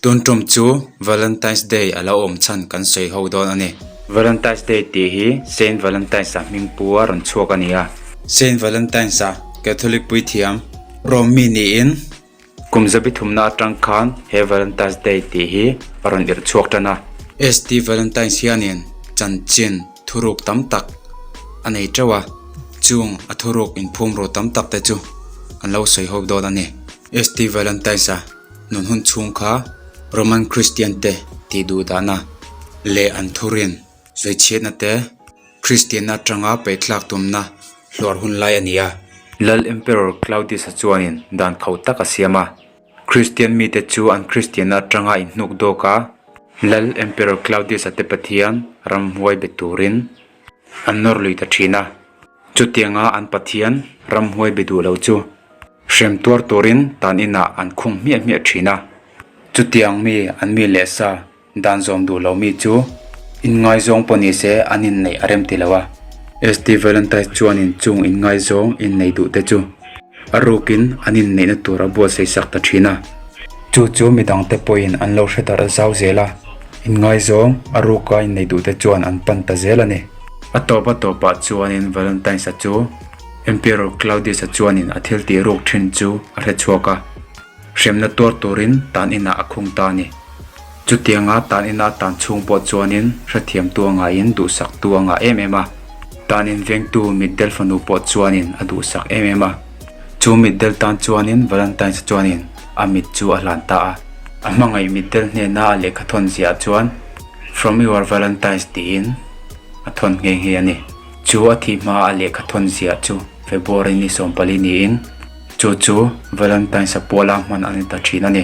Tun tum chu Valentine's Day a lo awm chhan kan sawi ho dawn a ni. Valentine's Day tih hi Saint Valentine's-a hming pu a rawn chhuak a ni a. Saint Valentine's-a Catholic puithiam Rome mi niin kum zabi thumna atang khan he Valentine's Day tih hi a rawn irh chhuak tan a. ST Valentine's hianin chanchin thuruk tam tak a nei teuh a, chung a thuruk inphum ru tam tak te chu kan lo sawi ho dawn a ni. ST Valentine's-a nun hun chhung kha Roman Kristian te tih duh dahna leh an thurin sawichhiatna te Kristianna atanga peihthlak tumna hluar hun lai a ni a. Lal Emperor Claudius-a chuanin dan khauh tak a siam a, Kristian mite chu an Kristianna atanga inhnuk dawk a, Lal Emperor Claudius-a te Pathian ramhuai be turin an nawr lui ta thin a. Chutianga an Pathian ramhuai be duh lo chu hrem tuar turin tan inah an khung hmiah hmiah thin a. Chutiang mi an mi leh sa dan zawm duh lo mi chu inngaizawng pawh ni se an inneih a rem ti lo a. ST Valentine chuanin chung inngaizawng innei duh te chu a rukin an inneihna tur a buatsaih sak ta thin a. Chu chu midangte pawhin an lo hre darh zau zel a, inngaizawng a ruka innei duh te chuan an pan ta zel a ni. A tawp a tawpah chuanin Valentine's-a chu Emperor Claudius-a chuanin a thil tih ruk thin chu a hre chhuak a, hremna tuar turin tan inah a khung ta a ni. Chutianga tan ina tan chhung pawh chuanin hrethiamtu a ngaihin duhsaktu a ngah em em a, tan invengtu mitdel fanu pawh chuanin a duhsak em em a. Chu mitdel tan chuanin Valentine's-a chuanin a mit chu a hlan ta a, a hmangaih mitdel hnena a lehkha thawn ziah chuan From your Valentine's tiin a thawn nghe nghe a ni. Chu a thih hma a lehkha thawn ziah chu February ni 14 niin chu chu Valentine's-a puala hman a ni ta thin a ni.